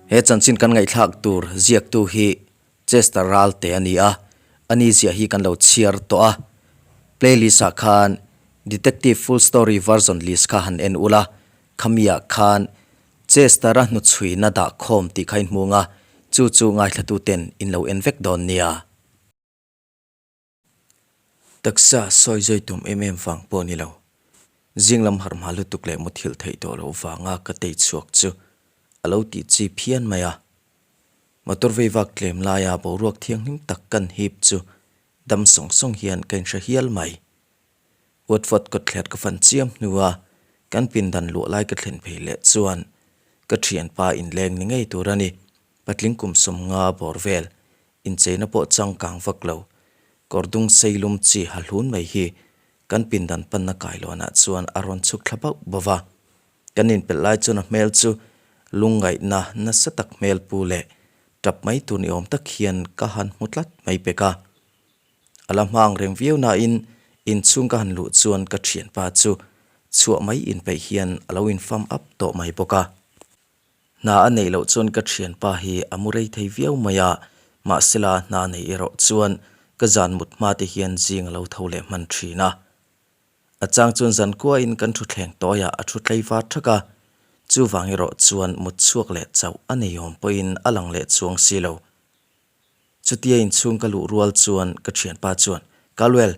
He chanchin kan ngaihthlak tur ziaktu hi Chester Ralte a ni a, a ni ziah hi kan lo chhiar tawh a. Playlist ah khan Detective Full Story Version list kha han en ula, khamiah khan Chester-a hnuchhuina dah khawm tih kha in hmu ang a, chu chu ngaithlatuten in lo en vek dawn nia. Taksa sawi zui tum em em vang pawh ni lo. Zing lam harh hma lutuk leh muthilh theih tawh loh vanga ka tei chhuak chu a lo tih chi phian mai a. Motor vei vak tlem laia boruak thianghlim tak kan hip chu dam sawng sawng hian ka inhre hial mai. Watford kawtthler ka fan chiam hnua kan pindan luah lai ka thlen phei leh chuan ka thianpa inleng ni ngei tur a ni. Patling kum 50 bawr vel Incheina pawh changkang vak lo, kawr dung sei lum chi ha hlun mai hi kan pindan panna kailawnah chuan a rawn chhuk thla bauh bauh a. Kan inpelh lai chuan a hmel chu lungngaihna nasa tak hmel pu leh tap mai tur ni awm tak hian ka han hmu tlat mai pek a. A la hma ang reng viau nain inchhung ka han luh chuan ka thianpa chu chhuah mai inpeih hian a lo infam up tawh mai bawk a. Hna a neih loh chuan ka thianpa hi a mu rei thei viau mai a, mahsela hna a neih erawh chuan ka zan mut hma te hian zing a lo tho leh hman thin a. A chang chuan zan kuain kan thutthleng tawiah a thu tlei var thak a, chuvang erawh chuan mut chhuak leh chauh a nei awm pawhin a lang leh chuang si lo. Chutia inchhung ka luh rual chuan ka thianpa chuan, Kalwel,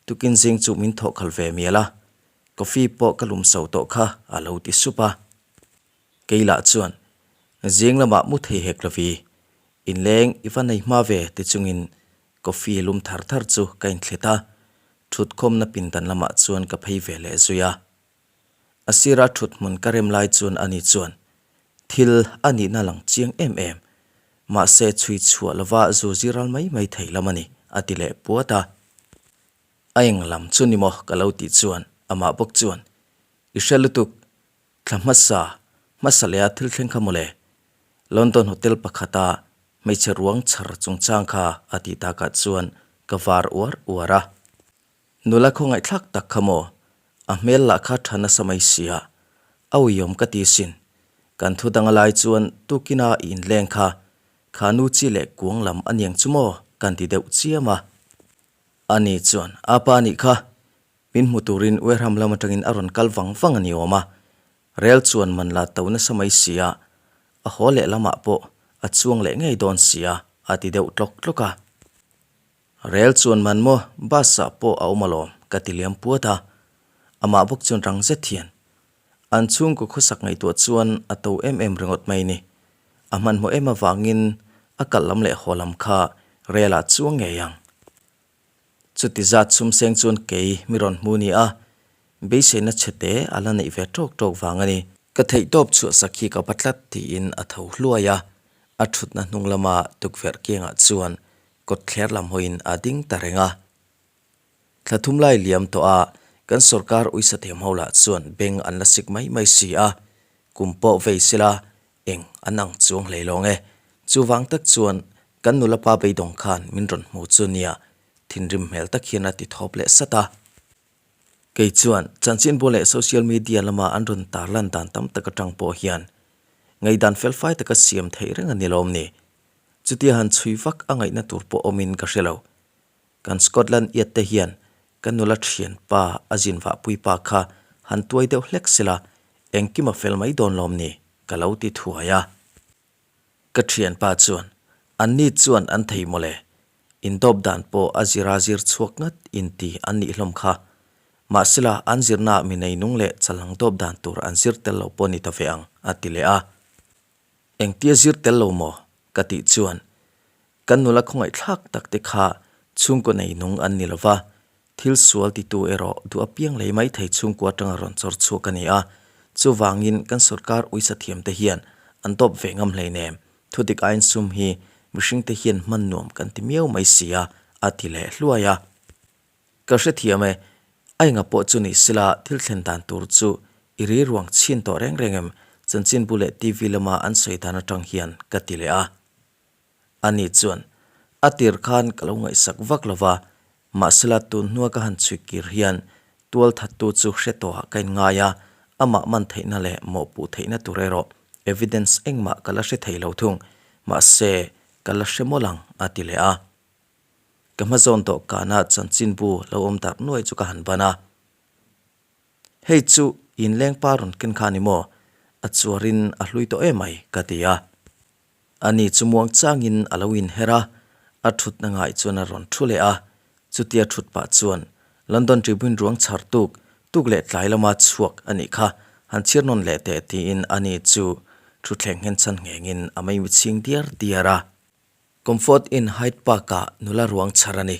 tukin zing chu min thawh khalh ve mial a, coffee pawh ka lum so tawh kha a lo ti sup a. Kei lah chuan, Zing lamah mu thei hek lovi, inleng i va nei hma ve ti chungin coffee lum thar thar chu ka inthlet a, thutkhawmna pindan lamah chuan ka phei ve leh zui a. A sira thut hmun ka rem lai chuan ani chuan, Thil a nihna lang chiang em em, mahse chhui chhuah lova zu ziral mai mai thei lam a ni, a ti leh puat a. A eng lam chu ni maw ka lo tih chuan amah bawk chuan, I hre lutuk, Thla hmasa, hmasa leh a thil thleng kha mawle. London hotel pakhata hmeichhe ruang chhar chungchang kha a tih takah chuan ka var uar uar a. Nula khawngaihthlak tak kha maw, a hmel lah kha tha nasa mai sia, a uiawm ka ti sin. Kan thu dang a lai chuan tukina i inleng kha, kha nu chi leh kuang lam a niang chu maw kan ti deuh chiam a. Ani chuan, A pa nih kha, Min hmu turin Wareham lam atangin a rawn kal vang vang a ni awm a, rel chuan man la to nasa mai si a, a haw leh lamah pawh a chuang leh ngei dawn si a, a ti deuh tlawk tlawk a. Rel chuan man maw, bus ah pawh a awm alawm, ka ti liam puat a. Amah bawk chuan rang zet hian, An chhungkaw khawsak ngaihtuah chuan a to em em ringawt mai ni. A hmanhmawh em avangin a kalh lam leh haw lam kha rel ah chuang ngei ang. Chuti zat sumseng chuan kei mi rawn hmu ni a, beiseina chhete a la neih ve tawk tawk vang a ni. Ka theihtawp chhuah sak hi ka va tlat tiin a tho hluai a, a thutna hnung lama tukverh kiangah chuan kawtthler lam hawiin a ding ta reng a. Thla thum lai liam tawh a, kan sorkar uisa thiam ho lah chuan beng an la sik mai mai si a, kum pawh vei sela Eng an ang chuang hlei lawng e. Chuvang tak chuan kan nula pa beidawng khan min rawn hmu chu nia, thinrim hmel tak hian a ti thawp leh sat a. Kei chuan chanchinbu leh social media lama an rawn tarlan dan tam tak atang pawh hian ngaihdan felfai taka siam theih reng a ni lawm ni. Chutia han chhui vak a ngaihna tur pawh awmin ka hre lo. Kan Scotland iat te hian ka nula thianpa a zin vahpui pa kha han tuai deuh hlek sela engkim a fel mai dawn lawm ni ka lo ti thuai a. Ka thianpa chuan anni chuan an thei mawle, indawp dan pawh a zira zir chhuak ngat inti an nih hlawm kha. Mahsela an zirnaah mi neinung leh chalhang dawp dan tur an zir tel lo pawh ni ta ve ang a ti leh a. Engtia zir tel lo maw? ka tih chuan Kan nula khawngaihthlak tak te kha chhungkaw nei nung an ni lova, thil sual titu erawh duh apiang lei mai thei chhungkua atanga rawn chawr chhuak a ni a, chuvangin kan sorkar uisa thiam te hian an dawp ve ngam hleinem, thudik aiin sum hi mihring te hian hman nuam kan ti miau mai si a, a ti leh hluai a. Ka hrethiam e, a enga pawh chu ni sila thil thlen dan tur chu i ri ruang chhin tawh reng reng em, chanchinbu leh TV lama an sawi dan atang hian ka ti leh a. Ani chuan, A tir khan ka lo ngaihsak vak lo va, mahsela tun hnua ka han chhui kir hian tual thattu chu hre tawhah ka inngai a, amah man theihna leh mawhpuh theihna tur erawh Evidence engmah ka la hre thei lo thung, mahse ka la hre mawlh ang a ti leh a. Ka hma zawn dawhkana chanchinbu lo awm darh nuai chu ka han ban a. Hei chu inlengpa rawn ken kha ni maw? A chuarin a hlui tawh emai ka ti a. Ani chu muang changin a lo inher a, a thutna ngai chuan a rawn thu leh a. Chutia thut pah chuan London Tribune ruang chhar tuk tuk leh tlai lama chhuak a nih kha han chhir nawn leh teh tiin ani chu thutthleng nghenchhan nghengin a maimi chhing diar diar a. Comfort Inn Hyde Park-ah nula ruang chhar a ni.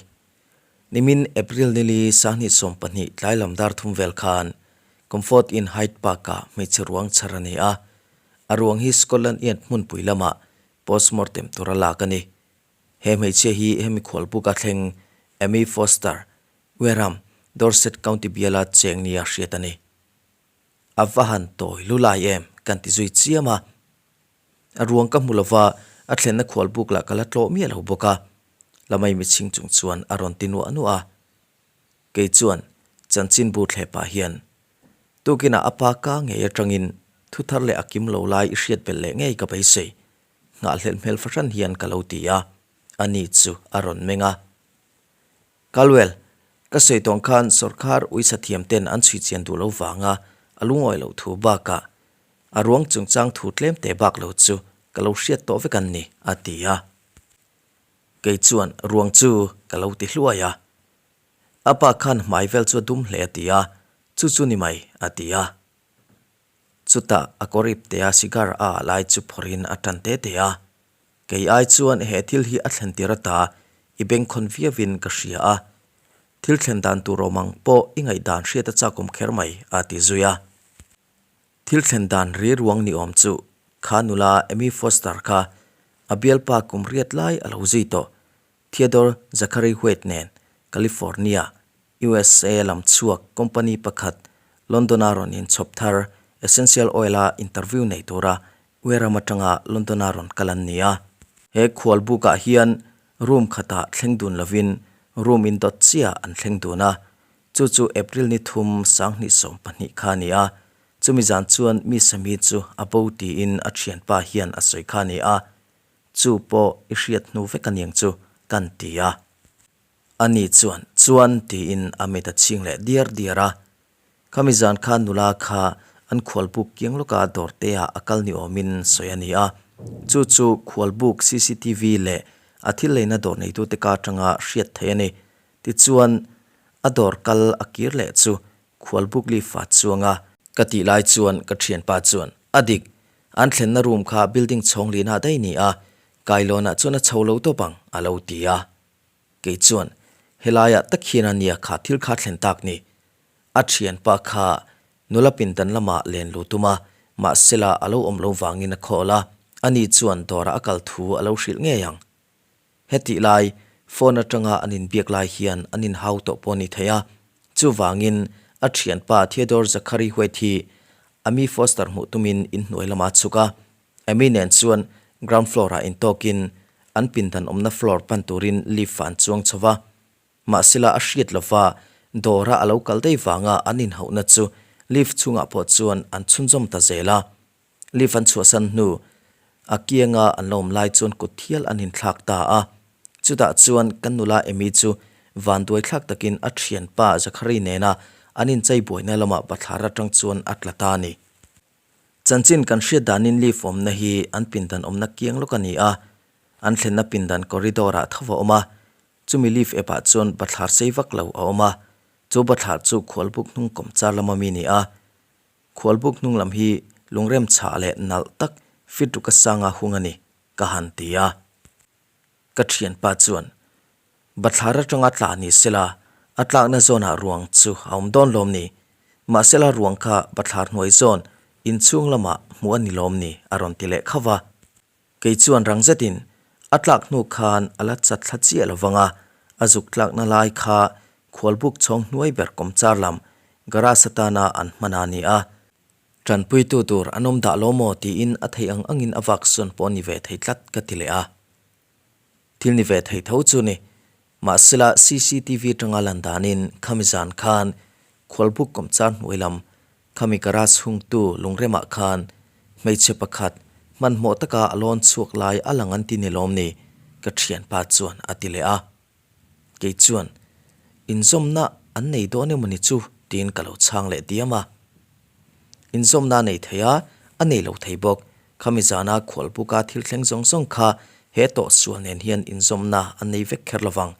Nimin April nili 2020 tlai lam dar thum vel khan Comfort Inn Hyde Park-ah hmeichhe ruang chhar a ni a. A ruang hi Scotland Yard hmunpui lamah postmortem tura lak a ni. He hmeichhia hi hemi khualbuka thleng Amy Foster, Wareham, Dorset County biala cheng nia hriat a ni. A va han tawi lu lai em kan ti zui chiam a. A ruang ka hmu lova, a thlenna khualbuk lah ka la tlawh miah lo bawk a. Lamai michhing chung chuan a rawn ti nuah nuah a. Kei chuan chanchinbu thleh pah hian, Tukinah a pa ka ngei atangin thu thar leh a kim lo lai i hriat belh leh ngei ka beisei. Nghahhlelh hmel fahran hian ka lo ti a, ani chu a rawn meng a. Caldwell, ka sawi tawng khan sawrkar uisa thiam ten an chhui chian duh lo vanga a lungawi loh thu bakah a ruang chungchang thu tlem te bak lo chu ka lo hriat tawh vek an ni, a ti a. Kei chuan ruang chu ka lo ti hluai a. A pa khan hmai vel chu a dum hle a ti a, chu chu ni mai, a ti a. Chutah a kawr ip tea cigar a ah lai chu phawrhin a tan te te a. Kei ai chuan he thil hi a thlen tir ata i bengkhawn viauin ka hria a, thil thlen dan tur awm ang pawh i ngaihdan hriat a chakawm kher mai, a ti zui a. Thil thlen dan ri ruang ni awm chu kha nula Amy Foster kha a bialpa kum riat lai a lo zui tawh Theodore Zachary Wade nen California, USA lam chhuak company pakhat London-a rawn inchhawp thar Essential Oil-a interview nei tura Wareham atanga London-a rawn kal an ni a. He khualbukah hian room khatah thleng dun lovin room indawt chiah an thleng dun a, chu chu April ni thum 2020 kha a ni a. Chumi zan chuan mi Sami chu a bo tiin a thianpa hian a sawi kha a ni a, chu pawh i hriat hnu vek aniang chu kan ti a. Ani chuan, Chuan tiin a mit a chhing leh diar diar a. Khami zan kha nula kha an khualbuk kiang lawka dawrte ah a kal ni awmin sawi a ni a. Chu chu khualbuk cctv leh a thil leina dawr neitute ka atanga hriat theih a ni. Tichuan, a dawr kal a kir leh chu khualbuk lift ah chuang a. Ka tih lai chuan ka thianpa chuan, A dik, an thlenna room kha building chhawng lina daih ni a, kailawnah chuan a chho lo tawp ang, a lo ti a. Kei chuan, Helaiah tak hian a nia kha thil kha thlen tak ni. A thianpa kha nula pindan lamah len lu tum a, mahsela a lo awm lo vangin a khawl a, ani chuan dawrah a kal thu a lo hrilh ngei ang. Hetih lai, phone atanga an inbiak lai hian an inhau tawh pawh a ni thei a, chuvangin a thianpa Theodore Zachary Wade hi Amy Foster hmuh tumin inhnuai lamah a chhuk a, Amy nen chuan ground floor ah intawkin an pindan awmna floor pan turin lift ah an chuang chho va. Mahsela a hriat lova dawra a lo kal daih vanga an inhauhna chu lift chhungah pawh chuan an chhunzawm ta zel a. Lift an chhuahsan hnu a kianga an lo awm lai chuan kut thial an inthlak ta a. Chutah chuan kan nula Amy chu vanduai thlak takin a thianpa Zachary nena an inchei buaina lamah bathlar atang chuan a tla ta a ni. Chanchin kan hriat danin lift awmna hi an pindan awmna kiang lawk a ni a, an thlenna pindan corridor ah tho a awm a, chumi lift ep ah chuan bathlar sei vak lo a awm a, chu bathlar chu khualbuk hnung kawm char lama mi ni a. Khualbuk hnung lam hi lungrem chhah leh nalh tak fit ruka sanga hung a ni, ka han ti a. Ka thianpa chuan, Bathlar atanga tla ni sela, a tlakna zawnah ruang chu a awm dawn lawm ni? Mahsela ruang kha bathlar hnuai zawn inchhung lamah hmuh a ni lawm ni? a rawn ti leh khauh va. Kei chuan rang zetin, A tlak hnu khan a la chat thla chiah lo vang a, a zuk tlakna lai kha khualbuk chhawng hnuai ber kawmchar lam garage atana an hman a ni a. Tanpuitu tur an awm dah lo maw tiin a theih ang angin a vak sawn pawh a ni ve thei tlat ka ti leh a. Thil ni ve thei tho chu ni. Mahsela cctv atanga lan danin khami zan khan Khualbuk kawmchar hnuai lam khami garage hungtu lungremah khan Hmeichhe pakhat, hmanhmawh taka a lawn chhuak lai a lang an ti ni lawm ni? ka thianpa chuan a ti leh a. Kei chuan, Inzawmna an nei dawn emaw ni chu? tiin ka lo chhang leh diam a. Inzawmna a nei thei a, a nei lo thei bawk. Khami zana khualbuka thil thleng zawng zawng kha he tawhsual nen hian inzawmna an nei vek kher lovang.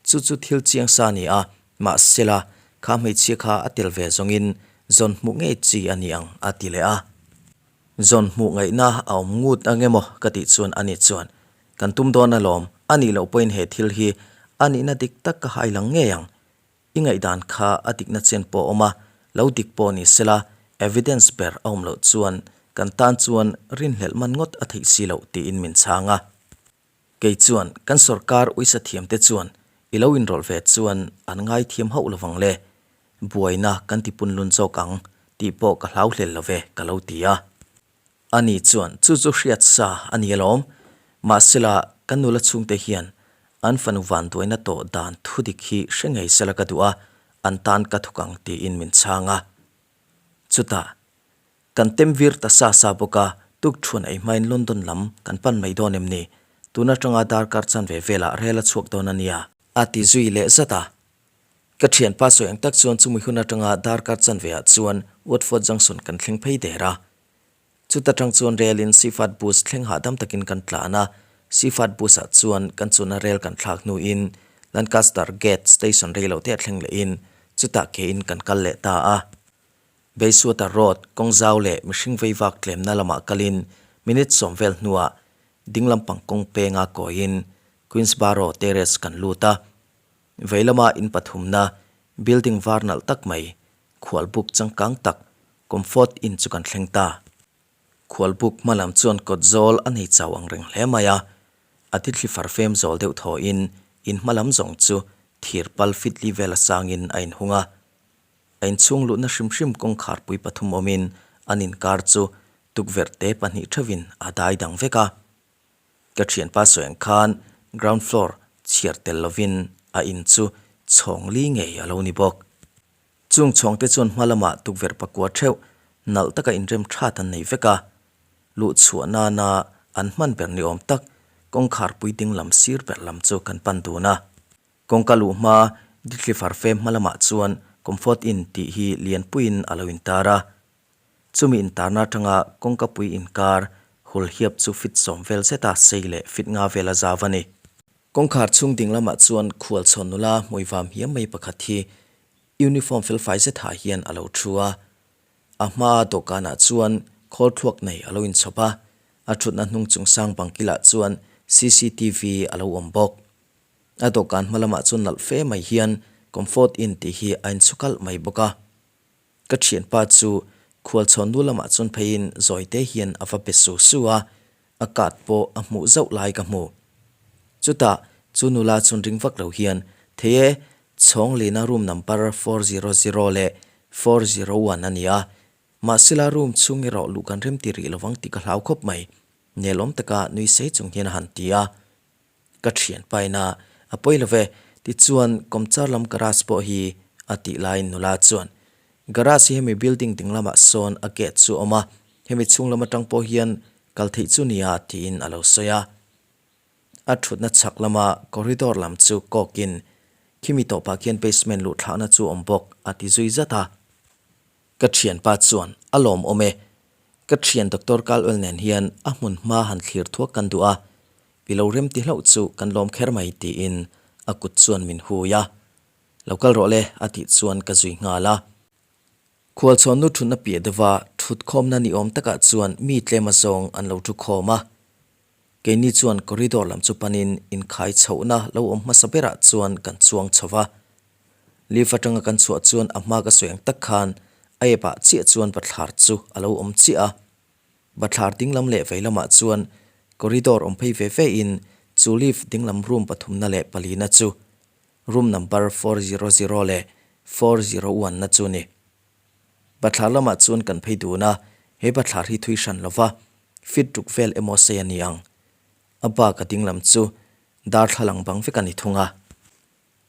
Chu chu thil chiang sa a ni a, mahsela kha hmeichhia kha a tel ve zawngin zawn hmuh ngei chi a ni ang a ti leh a. Zawn hmuh ngaihna a awm ngut ang emaw ka tih chuan ani chuan, Kan tum dawn alawm, a nih loh pawhin he thil hi a nihna dik tak ka hai lang ngei ang. I ngaihdan kha a dikna chen pawh a awm a, lo dik pawh ni sela evidence ber a awm loh chuan kan tan chuan rinhlelh man ngawt a theih si loh tiin min chhang a. Kei chuan kan sorkar uisa thiamte chuan i lo inrawlh ve chuan an ngaithiam hauh lovang le, buaina kan ti punlun zawk ang tih pawh ka hlau hlel lo ve ka lo ti a. Ani chuan chu chu hriat sa a ni alawm, mahsela kan nula chhungte hian an fanu vanduaina tawh dan thudik hi hre ngei sela ka duh a, an tan ka thawk ang tiin min chhang a. Chutah Kan tem vir ta sa sa bawk a, tukṭhuan ei hmain London lam kan pan mai dawn em ni? Tun aṭanga darkar chanve velah rel a chhuak dawn a nia. A ti zui leh zat a. Ka ṭhianpa sawi ang tak chuan chumi hun aṭanga darkar chanve ah chuan Watford Junction kan thleng phei der a. Chuta ṭang chuan relin Seaford Bus thleng hahdam takin kan tlan a, Seaford Bus ah chuan kan chuna rel kan thlak hnuin Lancaster Gate Station reilote a thleng lehin chutah kein kan kal leh ta a. Bayswater Road kawng zau leh mihring veivak tlemna lamah kalin minute sawm vel hnuah ding lampang kawng penga kawiin Queensborough Terrace kan lut a. Vei lama in pathumna building var nalh tak mai, khualbuk changkang tak Comfort Inn chu kan thleng ta. Khualbuk hma lam chuan kawt zawl a nei chau ang reng hle mai a, a tithli farfem zawl deuh thawhin in hma lam zawng chu thir pal fitli vel a sangin a inhung a. A inchhung luhna hrim hrim kawngkharpui pathum awmin an inkar chu tukverh te pahnih theuhin a dai dang vek a. Ka thianpa sawi ang khan ground floor chhiar tel lovin a in chu chhawng li ngei a lo ni bawk. Chung chhawng te chuan hma lamah tukverh pakua theuh nalh taka inrem that an nei vek a. Luh chhuah nana an hman ber ni awm tak kawngkharpui ding lam sir ber lam chu kan pan dun a. Kawngka luh hma Ditli Farfe hma lamah chuan Comfort Inn tih hi lianpuiin a lo intar a. Chumi intarna atanga kawngkapui inkar hul hiap chu fit sawm vel zeta sei leh fit nga vel a zau a ni. Kawngkhar chhung ding lamah chuan khualchhawn nula hmuivam hiam mai pakhat hi uniform felfai zet ha hian a lo thu a. A hmaa dawhkanah chuan khawl thluak nei a lo inchhawp a, a thutna hnung chungsang bangkilah chuan cctv a lo awm bawk. A dawhkan hma lamah chuan nalh fe mai hian Comfort Inn tih hi a inchhu kalh mai bawk a. Ka thianpa chu khualchhawn nu lamah chuan pheiin zawite hian a va be su su a, a card pawh a hmuh zauh lai ka hmu. Chutah chu nula chuan ring vak lo hian, Thei e, chhawng lina room number 400 leh 401 a ni a, mahsela room chhung erawh luh kan remti rih lovang tih ka hlau khawp mai, nelawm taka nui sei chung hian a han ti a. Ka thian paina a pawi lo ve, tichuan kawmchar lam garage pawh hi a tih laiin nula chuan, Garage hi hemi building ding lamah sawn a gate chu a awm a, hemi chhung lam atang pawh hian kal theih chu nia tiin a lo sawi a. A thutna chhak lama corridor lam chu kawkin khimi tawpah khian basement luh thlahna chu a awm bawk a ti zui zat a. Ka thianpa chuan a lawmawm e, ka thian Doctor Caldwell nen hian a hmun hma han thlir thuak kan duh a, I lo rem ti hlauh chu kan lawm kher mai tiin a kut chuan min hui a. Lo kal rawh le a tih chuan ka zui nghal a. Khualchhawn nu thutna piah deuha thutkhawmna ni awm takah chuan mi tlem azawng an lo thu khawm a. Keini chuan corridor lam chu panin inkhai chhohna lo awm hmasa berah chuan kan chuang chho va. Lift atanga kan chhuah chuan a hma ka sawi ang tak khan a epah chiah chuan bathlar chu a lo awm chiah a. Bathlar dinglam leh vei lamah chuan corridor awm phei ve ve in chu lift dinglam room pathumna leh palina chu room number 400 leh 401 na chu ni. Bathlar lamah chuan kan phei dun a, he bathlar hi thui hran lova feet ruk vel emaw sei a ni ang. A bak a dinglam chu darthlalang bang vek a ni thung a.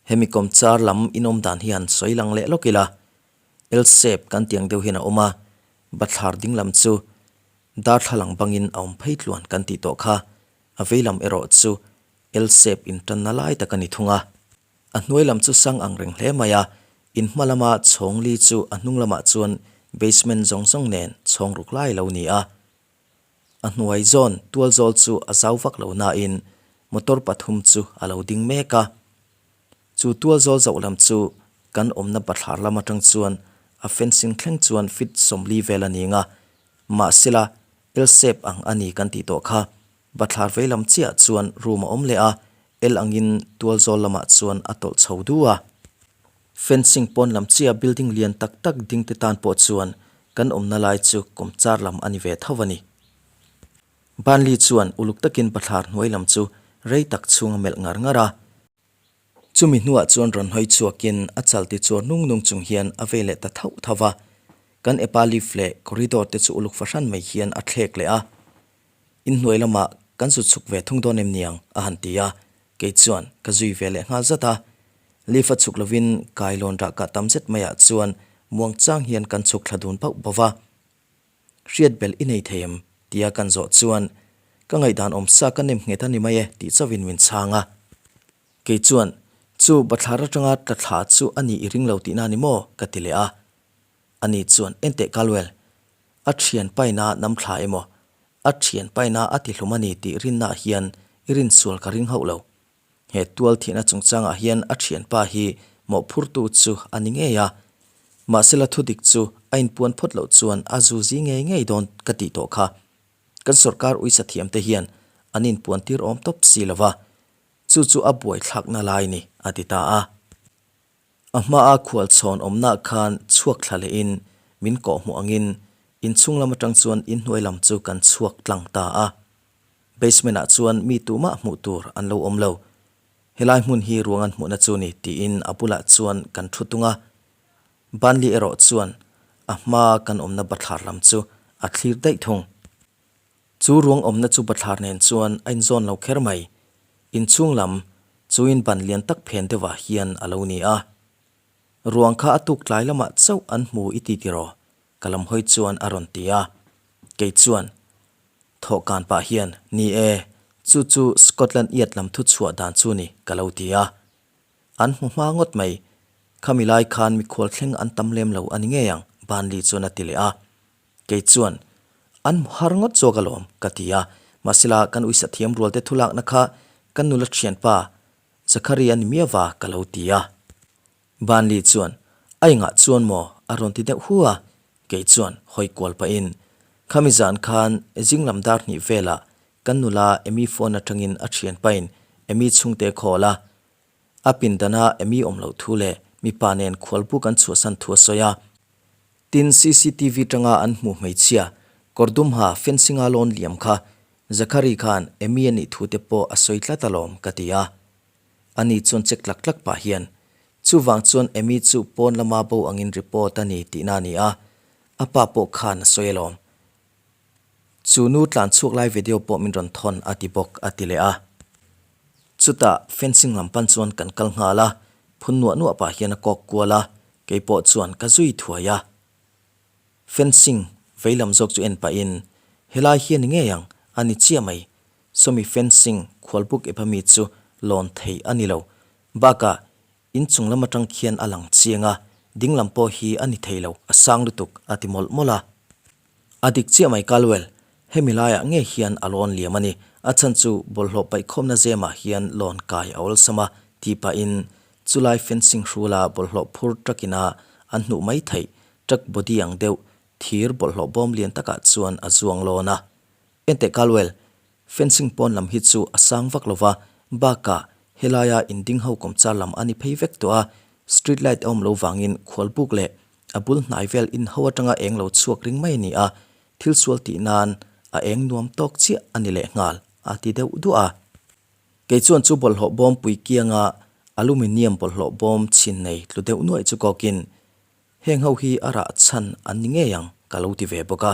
Hemi kawmchar lam inawm dan hi han sawi lang leh lawk ila, L shape kan tiang deuh hian a awm a, bathlar ding lam chu Darthlalang bangin a awm phei tluan kan tih tawh kha. A vei lam erawh chu L-shape intanna lai tak a ni thung a. A hnuai lam chu sang ang reng hle mai a, in hma lama chhawng li chu a hnung lamah chuan basement zawng zawng nen chhawng ruk lai lo ni a. A hnuai zawn tual zawl chu a zau vak lo nain motor pathum chu a lo ding mek a. Chu tual zawl zoh lam chu kan awmna bathlar lam atang chuan a fencing thleng chuan feet 40 vel a ning a, mahsela L-shape ang a ni kan tih tawh kha. Bathlar vei lam chiah chuan room a awm leh a, L angin tual zawl lamah chuan a tawlh chho du a. Fencing pawn lam chiah building lian tak tak ding te tan pawh chuan kan awmna lai chu kawmchar lam a ni ve tho a ni. Banli chuan uluk takin bathlar hnuai lam chu rei tak chhung a melh ngar ngar a. Chumi hnuah chuan rawn hawi chhuakin a chal ti chuar nung nung chung hian a vei leh ta thauh thauh va. Kan epa lift leh corridor te chu uluk fahran mai hian a thlek leh a. Inhnuai lamah kan zu chhuk ve thung dawn em niang? a han ti a, kei chuan ka zui ve leh nghal zat a. Lift a chhuk lovin kailawn rahkah tam zet maiah chuan muangchang hian kan chhuk thla dun bauh bauh va. Hriat belh i nei thei em? tia kan zawh chuan, Ka ngaihdan awm sa ka nem nghet a ni mai e tih chauhin min chhang a. Kei chuan, Chu bathlar atanga tla thla chu a ni i ring lo tihna a ni maw? ka ti leh a. Ani chuan, Enteh Kalwell, a thian paina nam thla emaw, a thian paina a ti hlum a ni tih rinnaah hian i rinsual ka ring hauh lo. He tual thihna chungchangah hian a thianpa hi mawhphurtu chu a ni ngei a, mahsela thudik chu a inpuan phawt loh chuan a zu zi ngei ngei dawn ka tih tawh kha. Kan sorkar uisa thiamte hian an inpuan tir awm tawp si lo va, chu chu a buaithlakna lai ni, a ti ta a. A hmaa khualchhawn awmna khan chhuak thla lehin min kawhhmuh angin inchhung lam atang chuan inhnuai lam chu kan chhuak tlang ta a. Basement ah chuan mi tumah hmuh tur an lo awm lo. Helai hmun hi ruang an hmuhna chu ni tiin a bulah chuan kan thu tung a. Banli erawh chuan a hmaa kan awmna bathlar lam chu a thlir daih thung. Chu ruang awmna chu bathlar nen chuan a inzawn lo kher mai. Inchhung lam chu in ban lian tak phen deuhah hian a lo ni a. Ruang kha a tuk tlai lamah chauh an hmu i ti tiraw? Ka lam hawi chuan a rawn ti a. Kei chuan thawhkan pah hian, Ni e, chu chu Scotland Yard lam thu chhuah dan chu ni, ka lo ti a. An hmu hma ngawt mai. Khami lai khan mikhual thleng an tam lem lo a ni ngei ang, Banli chuan a ti leh a. Kei chuan, An hmu har ngawt zawk alawm, ka ti a. Mahsela, kan uisa thiam rualte thulakna kha kan nula thianpa Zachary a ni miau va, ka lo ti a. Banli chuan, A engah chuan maw? a rawn ti deuh hu a. Kei chuan hawi kual pahin, Khami zan khan zing lam dar hnih velah kan nula Amy phone atangin a thianpain Amy chhungte call a. A pindana Amy awm loh thu leh mipa nen khualbuk an chhuahsan thu a sawi a. Tin, cctv tanga an hmuh hmeichhia, kawr dum ha fencing-a lawn liam kha Zachary khan Amy a nih thu te pawh a sawi tlat alawm, ka ti a. Ani chuan check tlak tlak pah hian, Chuvang chuan Amy chu pawn lama bo angin report a ni tihna a ni a, a pa pawh khan a sawi alawm. Chu nu tlan chhuak lai video pawh min rawn thawn a ti bawk, a ti leh a. Chutah fencing lam pan chuan kan kal nghal a, phun nuah nuah pah hian a kawk kual a, kei pawh chuan ka zui thuai a. Fencing vei lam zawk chu en pahin, Helai hi a ni ngei ang, a ni chiah mai. Sawmi fencing khualbuk ep ami chu lawn thei a ni lo. Bakah In chung lam atang khian a lang chiang a, ding lam pawh hi a ni thei lo, a sang lutuk, a ti mawlh mawlh a. A dik chiah mai Kalwell, hemi laiah ngei hian a lawn liam a ni, a chhan chu bawlhhlawh paihkhawmna zemah hian lawn kai a awlsam a, tih pahin chulai fencing hrula bawlhhlawh phur truck ina an hnuh mai theih truck body ang deuh thir bawlhhlawh bawm lian takah chuan a zuang lawn a. Enteh Kalwell, Fencing pawn lam hi chu a sang vak lova, bakah helaia inding ho kawmchar lam a ni phei vek tawh a, street light a awm lo vangin khualbuk leh a bul hnai vel in ho atanga eng lo chhuak ring mai a ni a, thil sual tih nan a eng nuam tawk chiah a ni leh nghal a ti deuh duah a. Kei chuan chu bawlhhlawh bawm pui kianga aluminium bawlhhlawh bawm chhin nei tlu deuh nuaih chu kawkin heng ho hi a rah chhan an ni ngei ang ka lo ti ve bawk a.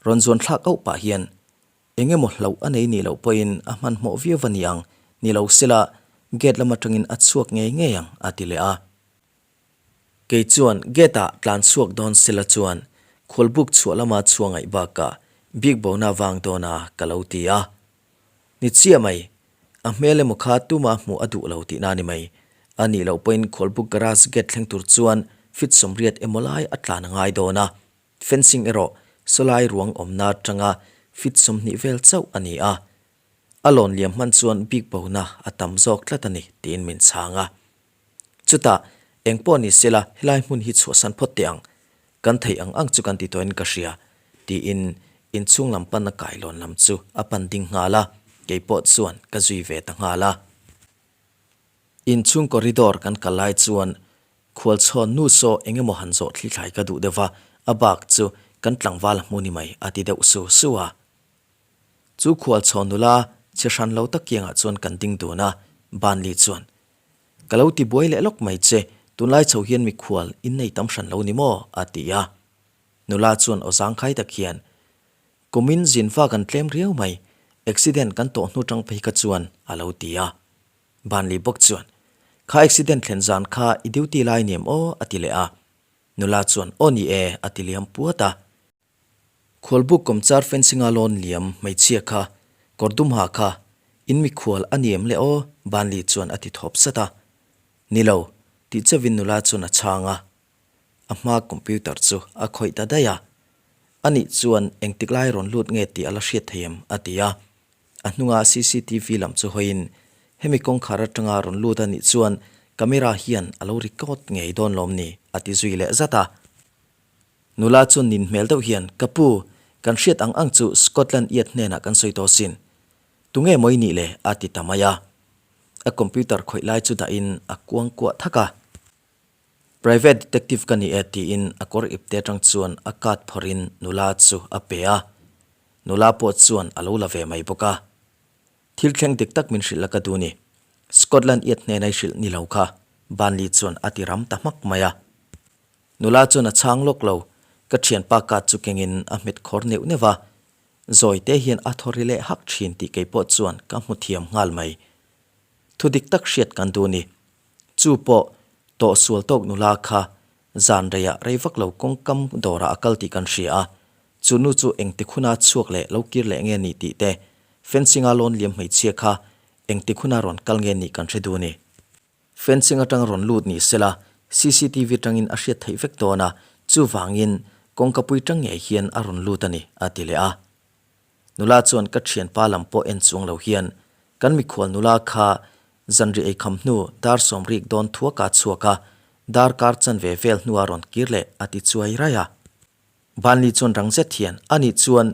Rawn zuan thlak auh pah hian eng emaw hlauh a nei nih loh pawhin a hmanhmawh viau va ni ang, ni lo sela gate lam atangin a chhuak ngei ngei ang a ti leh a. Kei chuan gate ah tlan chhuak dawn sela chuan khualbuk chhuah lama chhuah ngaih bakah. Bik bona vang dawn a ka lo ti a. Ni chiah mai, a hmel emaw kha tuma hmuh a duh lo tihna a ni mai. A nih loh pawhin Khualbuk garage gate thleng tur chuan fit 80 emaw lai a tlan a ngai dawn a. Fencing erawh sawlai ruang awmna atanga fit 20 vel chauh a ni a. A lawn liam hman chuan bik bona a tam zawk tlat a ni tiin min chhang a. Chutah, eng pawh ni sela helai hmun hi chhuahsan phawt teh ang, kan theih ang ang chu kan ti tawhin ka hria, tiin inchhung lam pana kailawn lam chu a pan ding nghal a, kei pawh chuan ka zui ve ta nghal a. Inchhung corridor kan kal lai chuan khualchhawn nu saw eng emaw han zawh thli thlai ka duh deuh va, a bak chu kan tlangval a hmu ni mai a ti deuh su su a. Chu khualchhawn nula che hran lo tak kiangah chuan kan ding dun a, Banli chuan Ka lo ti buai leh lawk mai che, tunlai chho hian mikhual in nei tam hran lo ni maw? a ti a. Nula chuan aw zangkhai tak hian, Kumin zinva kan tlem riau mai, accident kan tawh hnu tang phei kha chuan a lo ti a. Banli bawk chuan, Kha accident thlen zan kha i duty lai ni em aw? a ti leh a. Nula chuan, Aw ni e, a ti liam puat a. Khualbuk kawmchar fencing-a lawn liam hmeichhia kha kawr dum ha kha in mikhual a ni em le aw? Banli chuan a ti thawp sat a. Ni lo, tih chauhin nula chuan a chhang a. A hma computer chu a khawih ta daih a. Anih chuan engtik lai rawn lut nge tih a la hriat thei em? a ti a. A hnunga cctv lam chu hawiin hemi kawngkhar atanga rawn lut a nih chuan camera hian a lo record ngei dawn lawm ni? a ti zui leh zat a. Nula chuan nin hmel deuh hian, Ka pu, kan hriat ang ang chu Scotland Yard hnenah kan sawi tawh sin. Tunge maw i nih le? a ti ta mai a. A computer khawih lai chu dahin a kuang kuah thak a. Private detective ka ni e tiin a kawr ipte atang chuan a card phawrhin nula chu a pe a. Nula pawh chuan a lo la ve mai bawk a. Thil thleng dik tak min hrilh la ka duh ni. Scotland Yard hnena i hrilh ni lo kha, Banli chuan a ti ram ta hmak mai a. Nula chuan a chhang lawk lo, ka thianpa card chu kengin a hmet khawr neuh neuh a, zawi te hian a thaw ri leh hak thin tih kei pawh chuan ka hmu thiam nghal mai. Thu dik tak hriat kan duh ni. Chu pawh tawh sual tawk nula kha zan reiah rei vak lo kawngkam dawrah a kal tih kan hria a, chu nu chu engtik huna chhuak leh lo kir leh nge ni tih te, fencing-a lawn liam hmeichhia kha engtik huna rawn kal nge nih kan hre duh ni. Fencing atang rawn lut ni sela, cctv tangin a hriat theih vek dawn a, chuvangin kawngkapui tang ngei hian a rawn lut a ni, a ti leh a. Nula chuan ka thianpa lam pawh en chuang lo hian, Kan mikhual nula kha zanri eikham hnu dar sawmrik dawn thuaka chhuak a, darkar chanve vel hnua rawn kir leh, a ti chuai raih a. Banli chuan rang zet hian, Anih chuan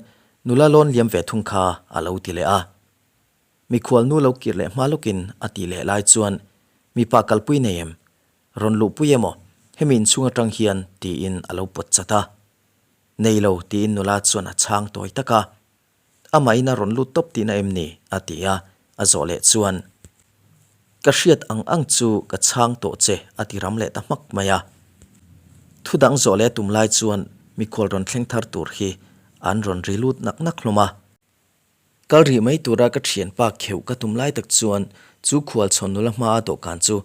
nula lawn liam ve thung kha, a lo ti leh a. Mikhual nu lo kir leh hma lawkin a tih leh lai chuan, Mipa kalpui nei em? Rawn luhpui emaw? Hemi inchhung atang hian tiin a lo pawt chat a. Nei lo tiin nula chuan a chhang tawi tak a. Amahin a rawn lut tawp tihna em ni? a ti a, a zawh leh chuan, Ka hriat ang ang chu ka chhang tawh che a ti ram leh ta hmak mai a. Thu dang zawh leh a tum lai chuan mikhual rawn thleng thar tur hi an rawn ri lut nak nak hlawm a. Kal rih mai tura ka thianpa kheuh ka tum lai tak chuan chu khual chhawn nula hmaa dawhkan chu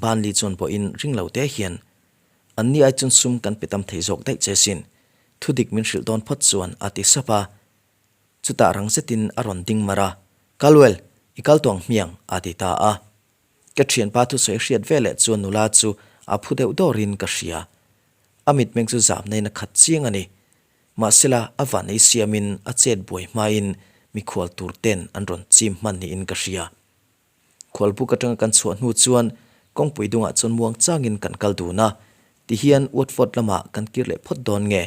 Banli chuan pawhin ring lo te hian an ni ai chuan sum kan pe tam thei zawk daih che sin, thu dik min hrilh dawn phawt chuan a ti sap a. Chutah rang zetin a rawn ding mar a, Kalwell, i kal tawng hmiang a ti ta a. Ka thianpa thusawi hriat veleh chuan nula chu a phu deuh dawrin ka hria. A mitmeng chu zamnain a khat chiang a ni. Mahsela, a van ei siamin a chet buai hmain mikhual tur ten an rawn chim hman niin ka hria. Khualbuk atanga kan chhuah hnu chuan kawngpui dungah chuan muang changin kan kal dun a, tihian Watford lamah kan kir leh phawt dawn nge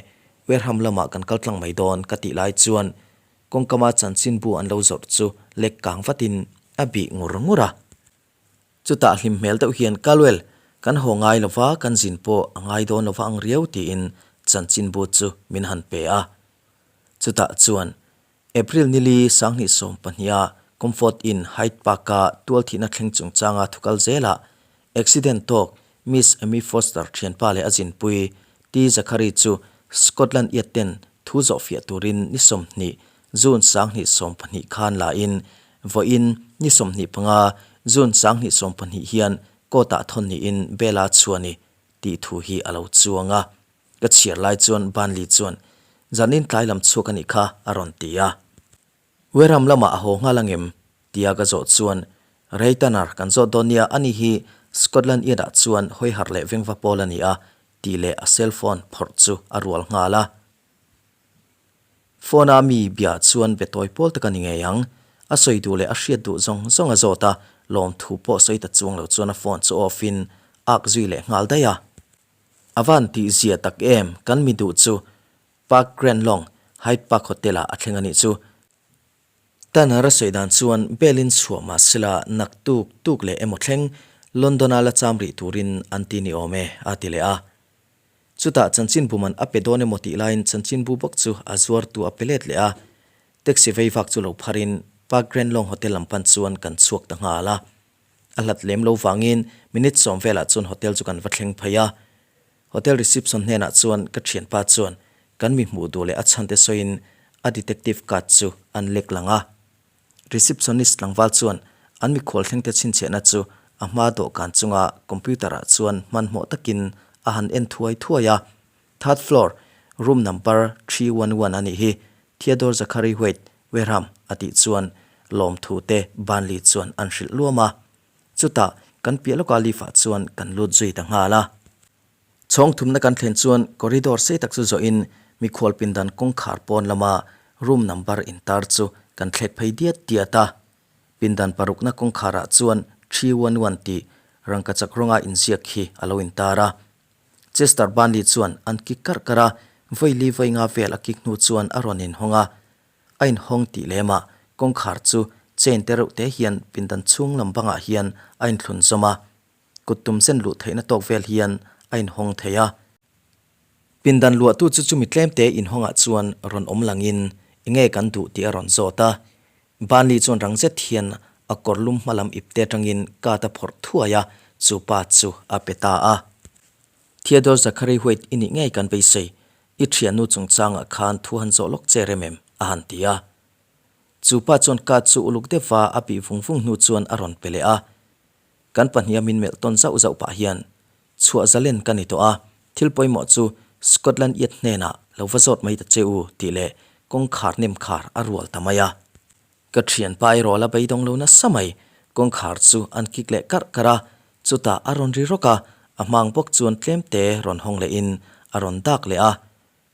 Wareham lamah kan kal tlang mai dawn ka tih lai chuan kawngkama chanchinbu an lo zawrh chu lek kang vatin a bih ngur ngur a. Chutah hlim hmel deuh hian Kalwell, kan haw ngai lova, kan zin pawh a ngai dawn lova ang riau tiin chanchinbu chu min han pe a. Chutah chuan April nili 2012 a Comfort Inn Hyde Park-a tualthihna thleng chungchanga thukal zelah accident tawk Miss Amy Foster thianpa leh a zinpui T Zachary chu Scotland Yard ten thu zawhfiah turin ni 20 June 2020 khan la in vawiin ni 25 June 2020 hian court ah thawn niin bail a chhuah ni tih thu hi a lo chuang a. Ka chhiar lai chuan Banli chuan. Zanin tlai lam chhuak a nih kha, a rawn ti a. Wareham lamah a haw nghal angem? tia ka zawh chuan, Ray Tanner kan zawt dawn nia, ani hi Scotland Yard-ah chuan hawi harh leh vengva pawl a ni a, tih leh a cell phone phawrh chu a rual nghal a. Phone-a mi bia chuan be tawi pawl tak a ni ngei ang. A sawi duh leh a hriat duh zawng zawng a zawt a, lawmthu pawh sawi ta chuang lo chuan a phone chu off-in ak zui leh nghal daih a. A van tih zia tak em, kan mi duh chu Park Grand Long, Hyde Park Hotel-ah a thleng a nih chu. Tanner a sawi dan chuan bail-in chhuah mah sela naktuk tuk leh emaw thleng London-a la cham rih turin an ti ni awm e, a ti leh a. Chutah chanchinbu man a pe dawn emaw tih laiin chanchinbu bawk chu a zuartu a pe let leh a. Taxi vei vak chu lo pharin Park Grand Long Hotel lam pan chuan kan chhuak ta nghal a. A hlat lem lo vangin minute sawm velah chuan hotel chu kan va thleng phei a. Hotel reception hnenah chuan ka thianpa chuan kan mi hmuh duh leh a chhante sawiin a detective card chu an lek lang a. Receptionist tlangval chuan an mikhual thlengte chhinchhiahna chu a hma dawhkan chunga computer ah chuan hmanhmawh takin a han en thuai thuai a. Third floor, room number 311 a nih hi, Theodore Zachary Wade, Wareham a tih chuan lawmthu te Burnley chuan an hrilh luam a. Chutah kan piah lawka lift ah chuan kan lut zui ta nghal a. Chhawng thumna kan thlen chuan corridor sei tak chu zawhin mikhual pindan kawngkhar pawn lama room number intar chu kan thlek phei diat diat a. Pindan parukna kawngkharah chuan 311 tih rangkachak rawnga inziak hi a lo intar a. Chester Burnley chuan an kik karh karh a, vawi li vawi nga vel a kik hnu chuan a rawn inhawng a. A inhawng tih lemah kawngkhar chu chain te reuh te hian pindan chhung lam bangah hian a inthlun zawm a. Kut tum zen luh theihna tawk vel hian a inhawng thei a. Pindan luahtu chu chumi tlemte inhawngah chuan rawn awm langin enge kan duh tih a rawn zawt a. Burnley chuan rang zet hian a kawr lum hma lam ipte atangin card a phawrh thuai a, chu pa chu a pe ta a. Theodore Zachary Wade i nih ngei kan beisei, i thiannu chungchangah khan thu han zawh lawk che rem em? a han ti a. Chu pa chuan card chu uluk deuhva a bih vung vung hnu chuan a rawn pe leh a. Kan pahniha min melh tawn zauh zauh pah hian, Chhuah zalen ka ni tawh a, thil pawimawh chu Scotland Yard hnenah lo va zawt mai ta che u tih leh kawngkhar nem khar a rual ta mai a. Ka thianpa erawh la beidawng lo nasa mai, kawngkhar chu an kik leh karh karh a, chutah a rawn ri rawk a, a hmang bawk chuan tlemte rawn hawng lehin a rawn dak leh a.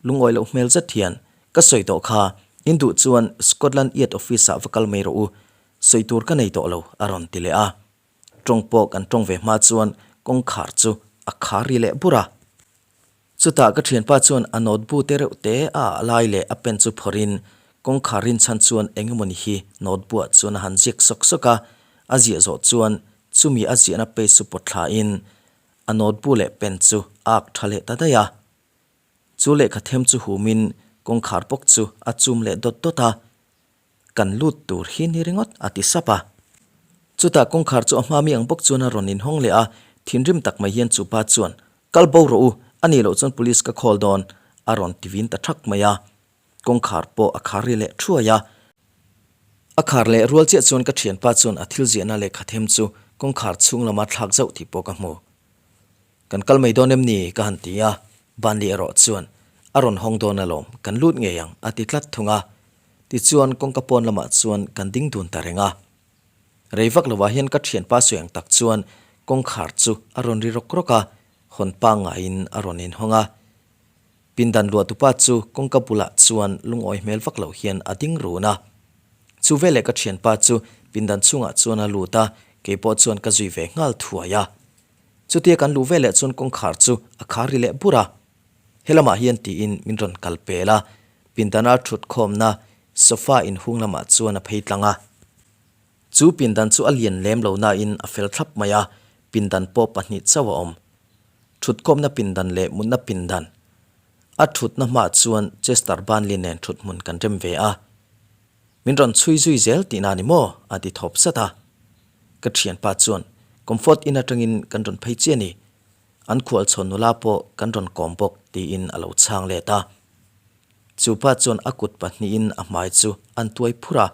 Lungawi loh hmel zet hian, Ka sawi tawh kha, in duh chuan Scotland Yard office-ah va kal mai rawh u, sawi tur ka nei tawh lo, a rawn ti leh a. Tawng pawh kan tawng ve hma chuan kawngkhar chu a khar ri leh bur a. Chutah ka thianpa chuan a note-bu te reuh te a ah lai leh a pen chu phawrhin kawngkhar rinchhan chuan eng emawni hi note-buah chuan a han ziak sawk sawk a, a ziah zawh chuan chumi a ziahna page chu pawt thlain a note-bu leh pen chu a ak tha leh ta daih a. Chu lehkha them chu humin kawngkhar bawk chu a chum leh dawt dawt a, Kan lut tur hi ni ringawt a ti sap a. Chutah kawngkhar chu a hma mi ang bawk chuan a rawn inhawng leh a, thinrim tak mai hian chupa chuan, Kal bo rawh u, a nih loh chuan police ka call dawn a rawn ti vin ta thak mai a. Kawngkhar pawh a khar ri leh thuai a. A khar leh rual chiah chuan ka thianpa chuan a thil ziahna lehkha them chu kawngkhar chhung lama thlak zauh tih pawh ka hmu. Kan kal mai dawn em ni? ka han ti a, Banli erawh chuan, A rawn hawng dawn alawm, kan lut ngei ang, a ti tlat thung a. Tichuan, kawngka pawn lamah chuan kan ding dun ta reng a. Rei vak lovah hian ka thianpa sawi ang tak chuan kawngkhar chu a rawn ri rawk rawk a, hawn pangngaiin a rawn inhawng a. Pindan luahtupa chu kawngka bulah chuan lungawi hmel vak loh hian a ding run a. Chu veleh ka thianpa chu pindan chhungah chuan a lut a, keipawh chuan ka zui ve nghal thuai a. Chutia kan luh veleh chuan kawngkhar chu a khar ri leh bur a. Helamah hian tiin min rawn kal pel a, pindana thut khawmna sofa inhung lamah chuan a phei tlang a. Chu pindan chu a lian lem lo nain a fel thlap mai a, pindan pawh pahnih chauh a awm. Thut khawmna pindan leh mutna pindan. A thutna hmaah chuan Chester Burnley nen thut hmun kan rem ve a. Min rawn chhui zui zel tihna a ni maw? a ti thawp sat a. Ka thianpa chuan, Comfort Inn atangin kan rawn phei chiah a ni. An khualchhawn nula pawh kan rawn kawm bawk, tiin a lo chhang let a. Chu pa chuan a kut pahnihin a hmai chu an tuai phur a.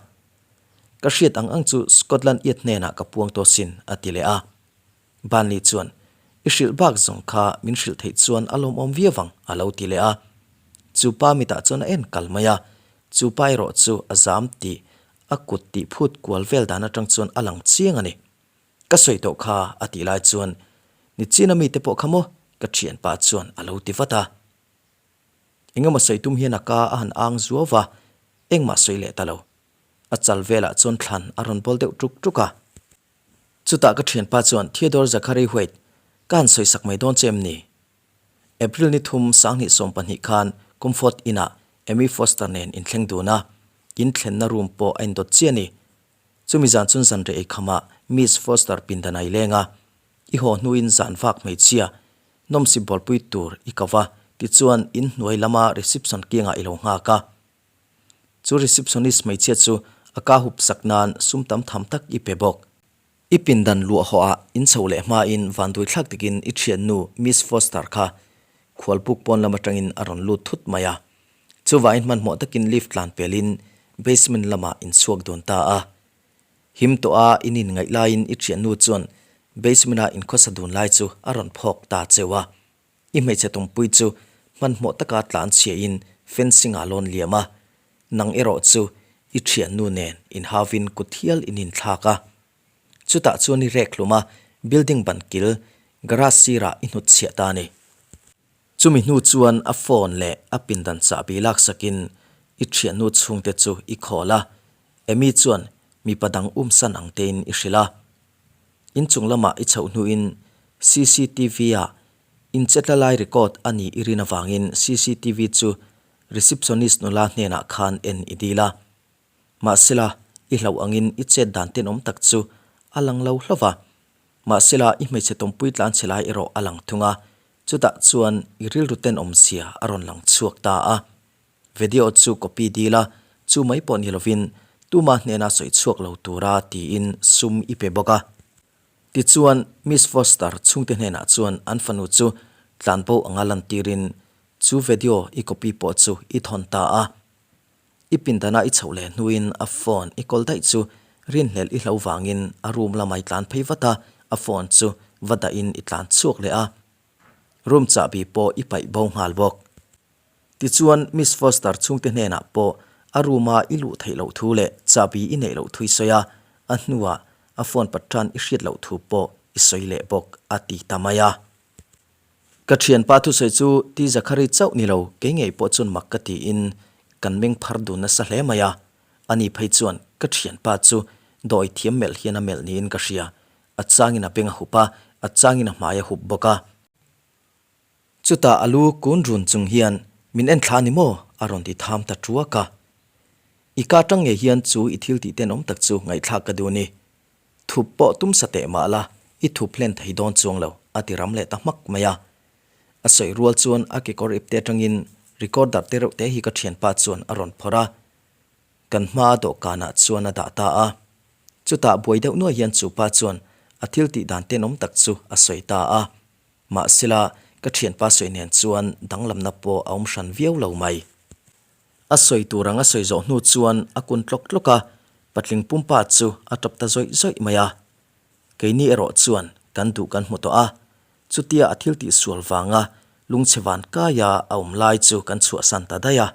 Ka hriat ang ang chu Scotland Yard hnenah ka puang tawh sin, a ti leh a. Burnley chuan, I hrilh bak zawng kha min hrilh theih chuan a lawmawm viau ang, a lo ti leh a. Chu pa mitah chuan a en kal mai a, chu pa erawh chu a zam tih a kut tih phut kual vel dan atang chuan a lang chiang a ni. Ka sawi tawh kha a tih lai chuan Nichina mite pawh kha maw? ka thianpa chuan a lo ti vat a. Engemaw sawi tum hian a ka a han ang zuau va, engmah sawi leh ta lo. A chal velah chuan thlan a rawn bawl deuh tuk tuk a. Chutah ka thianpa chuan Theodore Zachary Wade, ka han sawi sak mai dawn che em ni? April ni thum 2020 khan Comfort Inn-ah Amy Foster nen inthleng dun a, in thlenna room pawh a indawt chiah a ni. Chumi zan chun zanreh ei khamah Miss Foster pindan a i leng a, i haw hnuin zan vak hmeichhia nawmsip bawlpui tur i ko va, tichuan in hnuai lama reception kiangah i lo nghak a. Chu receptionist hmeichhia chu a ka hup sak nan sum tam tham tak i pe bawk. I pindan luah hawh ah in chho leh hmain vanduaithlak takin i thiannu Miss Foster kha khualpuk pawn lam atangin a rawn lut thut mai a. Chuvain hmanhmawh takin lift tlan pelin basement lamah in chhuak dun ta a. Him tawh a in inngaih laiin i thiannu chuan basement-a in khawsa dun lai chu a rawn phawk ta cheu a. I hmeichhe tumpui chu hmanhmawh taka tlan chhiahin fencing ah lawn liam a, nang erawh chu i thiannu nen inhauvin kut hial in inthlak a. Chutah chuan i rek hlum a, building ban kil, garage sirah i hnut chhiah ta a ni. Chumi hnu chuan a phone leh a pindan chahbi laksakin i thiannu chhungte chu i khawl a, Amy chuan mipa dang umsan ang tein i hrilh a. Inchung lamah i chhoh hnuin CCTV-ah inchetla lai record a nih i rin avangin CCTV chu receptionist nula hnenah khan en i dil a. Mahsela, i hlauh angin i chet dan tenawm tak chu a lang lo hlauh va. Mahsela, i hmeichhe tawmpui tlanchhe lai erawh a lang thung a, chutah chuan i rilru tenawm zia a rawn lang chhuak ta a. Video chu copy dil a, chu mai pawh ni lovin tuma hnena sawi chhuak lo tura tiin sum i pe bawk a. Tichuan, Miss Foster chhungte hnenah chuan an fanu chu tlanbo anga lantirin chu video i copy pawh chu i thawn ta a. I pindana i chhoh leh hnuin a phone i kawl daih chu rinhlelh i hlo vangin a room lamah i tlan phei vat a, a phone chu va dahin i tlan chhuak leh a. Room chahbi pawh i paih bo nghal bawk. Tichuan, Miss Foster chhungte hnenah pawh a room-a i luh theih loh thu leh chahbi i neih loh thu i sawi a, a hnuah a phone patran i hriat loh thu pawh i sawi leh bawk, a ti ta mai a. Ka thianpa thusawi chu Ti Zakhari chauh ni lo, kei ngei pawh chuan mak ka tiin kan meng phar dun nasa hle mai a. Ani phei chuan ka thianpa chu dawi thiam melh hian a melh niin ka hria, a changin a beng a hup a, a changin a hmai a hup bawk a. Chutah a lu kun run chung hian, Min en thla ni maw? a rawn ti tham ta tuak a. I ka tang ngei hian chu i thil tih tenawm tak chu ngaihthlak ka duh ni. Thup pawh tum sa teh mah la, i thup hlen thei dawn chuang lo, a ti ram leh ta hmak mai a. A sawi rual chuan a kekawr ipte atangin recorder te reuh te hi ka thianpa chuan a rawn phawrh a. Kan hmaa dawhkanah chuan a dah ta a. Chutah buai deuh nuai hian chu pa chuan a thil tih dan tenawm tak chu a sawi ta a. Mahsela, ka thianpa sawi nen chuan danglamna pawh a awm hran viau lo mai. A sawi tur ang a sawi zawh hnu chuan a kun tlawk tlawk a, patling pumpa chu a tawp ta zawih zawih mai a. Keini erawh chuan kan duh kan hmu tawh a, chutia a thil tih sual vanga lungchhe van kaia a awm lai chu kan chhuahsan ta daih a.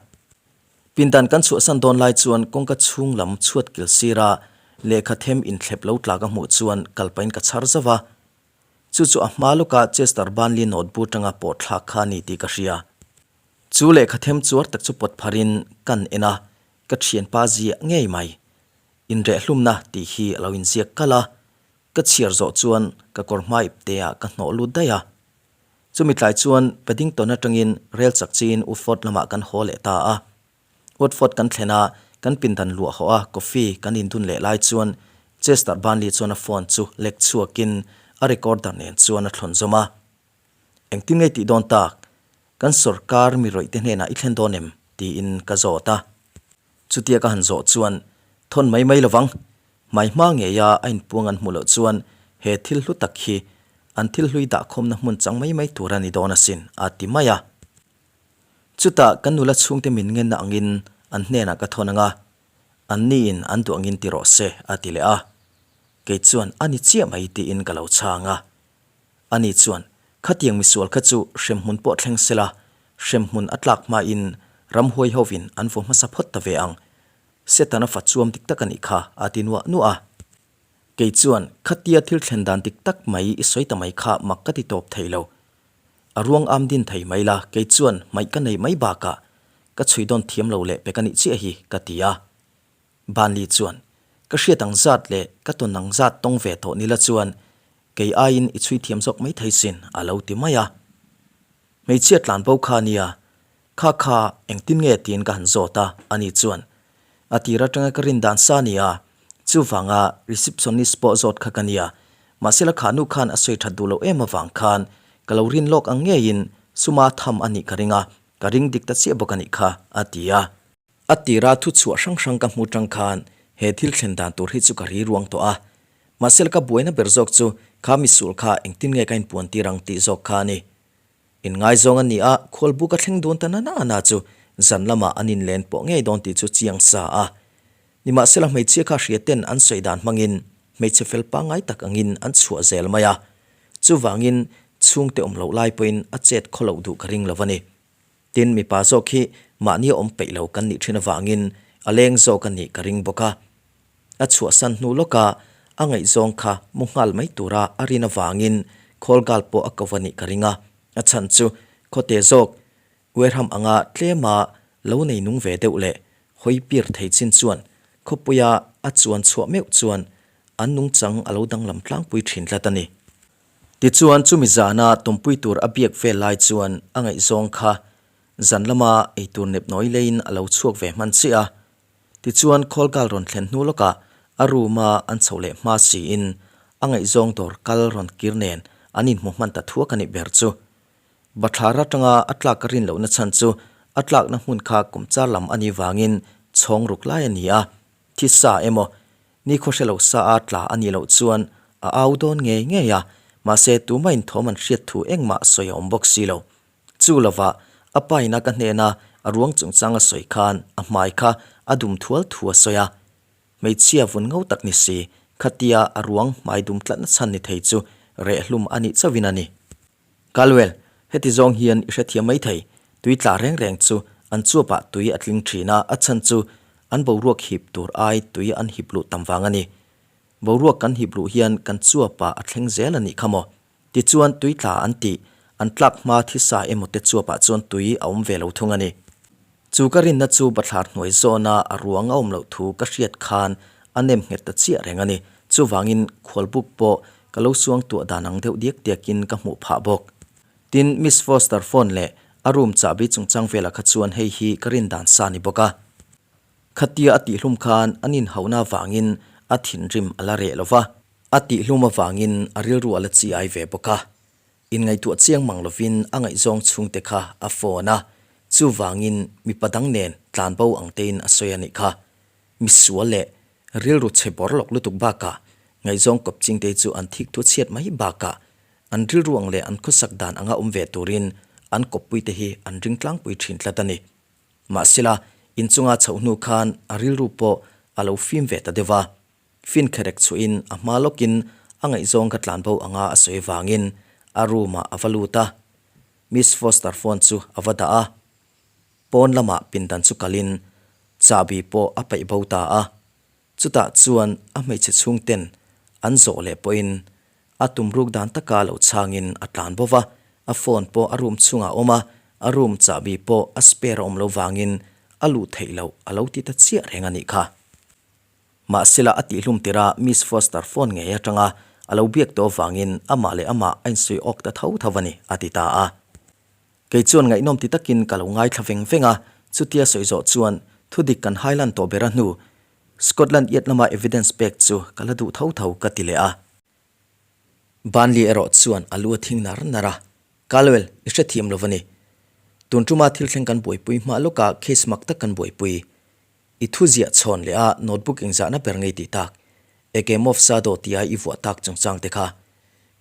Pindan kan chhuahsan dawn lai chuan kawngka chhung lam chhuat kil sira lehkha them inthlep lo tla ka hmuh chuan kalpain ka chhar zauh a. Chu chu a hma lawka Chester Burnley notebook atanga pawh thlak kha a ni tih ka hria. Chu lehkha them chuar tak chu pawt pharin kan en a, ka thianpa ziah ngei mai. Inrehhlumna tih hi a lo inziak kalh a, ka chhiar zawh chuan ka kawr hma ipte ah ka hnawh lut daih a. Chumi tlai chuan Paddington atangin rel chak chiin Woodford lamah kan haw leh ta a. Watford kan thlen a, kan pindan luah hawh a coffee kan indun leh lai chuan Chester Burnley chuan a phone chu lek chhuakin a recorder nen chuan a thlawn zawm a. Engtin ngei tih dawn tak? Kan sawrkar mi rawihte hnenah i thlen dawn em? tiin ka zawt a. Chutia ka han zawh chuan thawn mai mai lovang. Hmai hma ngeia a inpuang an hmuh loh chuan he thil hlu tak hi an thil hlui dahkhawmna hmun chang mai mai tur a ni dawn asin a ti mai a. Chutah kan nula chhungte min ngenna angin an hnenah ka thawn ang a, anniin an duh angin ti rawh se a ti leh a. Kei chuan a ni chiah mai tiin ka lo chhang a. Ani chuan, Khatiang misual kha chu hremhmun pawh thleng se la, hremhmun a tlak hmain Ramhuai hovin an vaw hmasa phawt ta ve ang. Setana fa chuam dik tak a nih kha, a ti nuah nuah a. Kei chuan, Khatia thil thlen dan dik tak mai i sawi ta mai kha mak ka ti tawp thei lo. A ruang am din thei mai la, kei chuan hmaih ka nei mai bakah ka chhui dawn thiam lo leh pek a nih chiah hi, ka ti a. Banli chuan, Ka hriat ang zat leh ka tawn ang zat tawng ve tawh nila chuan kei aiin i chhui thiam zawk mai thei sin, a lo ti mai a. Hmeichhia tlan bo kha nia, kha kha engtin nge tiin ka han zawt a, ani chuan, A tir atanga ka rin dan sa nia, chuvanga receptionist pawh zawt kha ka nia, mahsela kha nu khan a sawi that duh loh em avang khan ka lo rin lawk ang ngeiin suma tham a nih ka ring a, ka ring dik ta chiah bawk a nih kha, a ti a. A tira thu chhuah hrang hrang ka hmu tang khan he thil thlen dan tur hi chu ka ri ruang tawh a. Mahse ka buaina ber zawk chu kha misul kha engtin nge ka inpuan tir ang tih zawk kha a ni. Inngaizawng a ni a, khualbu ka thleng dun ta na na na chu zan lamah an inlen pawh ngei dawn tih chu chiang sa a. Nimahsela hmeichhia kha hria ten an sawi dan hmangin hmeichhe fel pangngai tak angin an chhuah zel mai a. Chuvangin chhungte awm loh lai pawhin a chet khaw loh duh ka ring lo a ni. Tin, mipa zawk hi mahni a awm peih lo kan nih thin avangin a leng zawk a nih ka ring bawk a. A chhuahsan hnu lawka a ngaihzawng kha mu nghal mai tura a rin avangin Khawlgal pawh a ko a nih ka ring a. A chhan chu khawte zawk Wareham anga tlema lo nei nung ve deuh leh hawi pir thei chin chuan khawpuia a chuan chhuah meuh chuan an nungchang a lo danglam tlangpui thin tlat a ni. Tichuan chumi zana tumpui tur a biak vel lai chuan a ngaihzawng kha zan lama eitur nepnawi leiin a lo chhuak ve hman chiah a. Tichuan Khawlgal rawn thlen hnu lawkah a room a an chhoh leh hma siin a ngaihzawng dawr kal rawn kir nen an inhmu hman ta thuak a nih ber chu. Bathlar atanga a tlak ka rin lohna chhan chu a tlakna hmun kha kumchar lam a nih vangin chhawng ruk lai a ni a, thisa emaw Ni khaw hre lo sa a tla a nih loh chuan a au dawn ngei ngei a, mahse tuma inthawm an hriat thu engmah sawi a awm bawk si lo. Chu lovah a pa ina ka hnena a ruang chungchang a sawi khan a hmai kha a dum thual thu a sawi a. Hmeichhia vun ngo tak ni si, khatia a ruang hmai dum tlatna chhan ni thei chu reh hlum a nih chauhin a ni. Kalwell, heti zawng hian i hrethiam mai thei, tui tla reng reng chu an chuapah tui a tling thin a, a chhan chu an boruak hip tur ai tui an hip luh tam vang a ni. Boruak kan hip luh hian kan chuapah a thleng zel a nih kha maw? Tichuan tui tla an tih, an tlak hma thisa emaw te chuapah chuan tui a awm ve lo thung a ni. Chu ka rinna chu bathlar hnuai zawna a ruang a awm loh thu ka hriat khan a nem nghet ta chiah reng a ni. Chuvangin khualbuk pawh ka lo suang tuah dan ang deuh diak diakin ka hmuh phah bawk. Tin, Miss Foster phone leh a room chahbi chungchang velah kha chuan hei hi ka rin dan sa ni bawk a. Khatia a tihhlum khan an inhauhna avangin a thinrim a la reh lo va. A tihhlum avangin a rilru a la chi ai ve bawk a. Inngaihtuah chiang mang lovin a ngaihzawng chhungte kha a phone a, chuvangin mipa dang nen tlanbo ang tein a sawi a nih kha. Misual leh rilru chhe bawr lawk lutuk bakah ngaihzawng kawp chingte chu an thik thu chhiat mai bakah an rilru ang leh an khawsak dan anga awm ve turin an kawppuite hi an ring tlangpui thin tlat a ni. Mahsela, inchunga chhoh hnu khan a rilru pawh a lo fim ve ta deuh a. Fin kherek chhuahin a hma lawkin a ngaihzawng kha tlanbo anga a sawi vangin a room ah a va lut a. Miss Foster phone chu a va dah a. Pawn lamah pindan chu kalin chahbi pawh a paih bo ta a. Chutah chuan a hmeichhe chhungten an zawh leh pawhin a tumruk dan taka lo chhangin a tlan bo va, a phone pawh a room chhungah a awm a, a room chahbi pawh a spare a awm lo vangin a luh theih loh a lo ti ta chiah reng a nih kha. Mahsela a tihhlum tirh a Miss Foster phone ngei atanga a lo biak tawh avangin amah leh amah a insawi awk ta tho tho a ni, a ti ta a. Kei chuan ngaihnawm ti takin ka lo ngaithla veng veng a, chutia sawi zawh chuan thudik kan hailan tawh ber a hnu Scotland Yard lama evidence pek chu ka la duh tho tho ka ti leh a. Burnley erawh chuan a lu a thing nar nar a, Caldwell, i hrethiam lo va ni. Tun tuma thil thleng kan buaipui hma lawkah case mak tak kan buaipui. I thu ziah chhawn leh a notebook engzahna ber ngei tih tak, eke Mofsado tia i vuah tak chungchang te kha.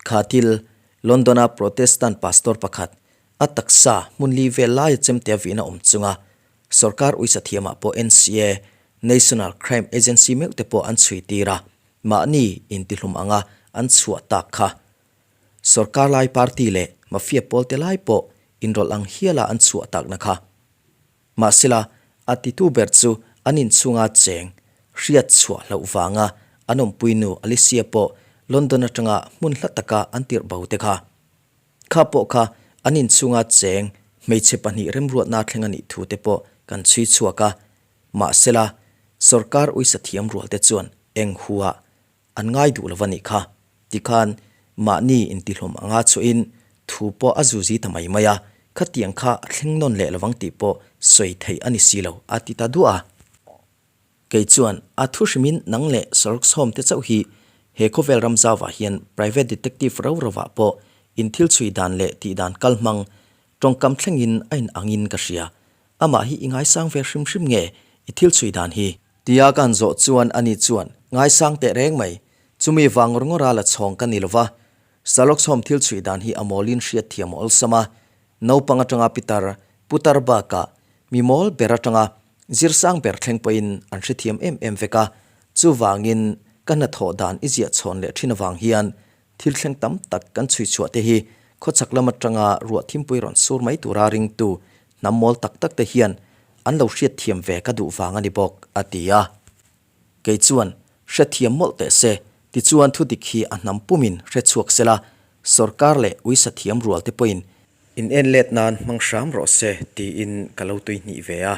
Kha thil, London-a Protestant pastor pakhat, a taksa hmun li vel laia chemte a vihna awm chunga sorkar uisa thiamah pawh NCA, National Crime Agency meuh te pawh an chhui tir a, mahni intihlum anga an chhuah tak kha. Sorkar lai party leh mafia pawl te lai pawh inrawlh ang hiala an chhuah takna kha. Mahsela, a titu ber chu an inchhunga cheng hriat chhuah hlauh vanga an awmpuinu Alicia pawh London atanga hmun hla taka an tirh bo te kha. Kha pawh kha an inchhunga cheng hmeichhe pahnih remruatna thleng a nih thu te pawh kan chhui chhuak a. Mahsela, sorkar uisa thiam rual te chuan eng huah an ngai duh lo a nih kha. Tikhan mahni intihlawm anga chhuahin thu pawh a zuzi ta mai mai a, khatiang kha a thleng nawn leh lovang tih pawh sawi theih a ni si lo a ti ta duah a. Kei chuan a thu hrimin nang leh Sherlock Holmes te chauh hi he khawvel ram zauvah hian private detective ro rovah pawh in thil chhui dan leh tih dan kal hmang tawngkam thlengin a in angin ka hria. Amah hi i ngaisang ve hrim hrim nge i thil chhui dan hi? Tia ka han zawh chuan ani chuan, Ngaisang teh reng mai, chumi vang ngawr ngawra la chhawng ka ni lova. Sherlock Holmes thil chhui dan hi a mawlin hriat thiam a awlsam a, naupang atanga pitar, putar bakah mi mawl ber atanga zirsang ber thleng pawhin an hrethiam em em vek a, chuvangin ka hnathawh dan i ziah chhawn leh thin avang hian thil thleng tam tak kan chhui chhuah te hi khawchhak lam atanga ruah thimpui rawn sur mai tura ringtu hnam mawl tak tak te hian an lo hriatthiam ve ka duh vang a ni bawk, a ti a. Kei chuan, Hrethiam mawlh teh se, tichuan thudik hi a hnam pumin hre chhuak sela, sorkar leh uisa thiam rual te pawhin in en let nan hmang hram rawh se, tiin ka lo tui hnih ve a.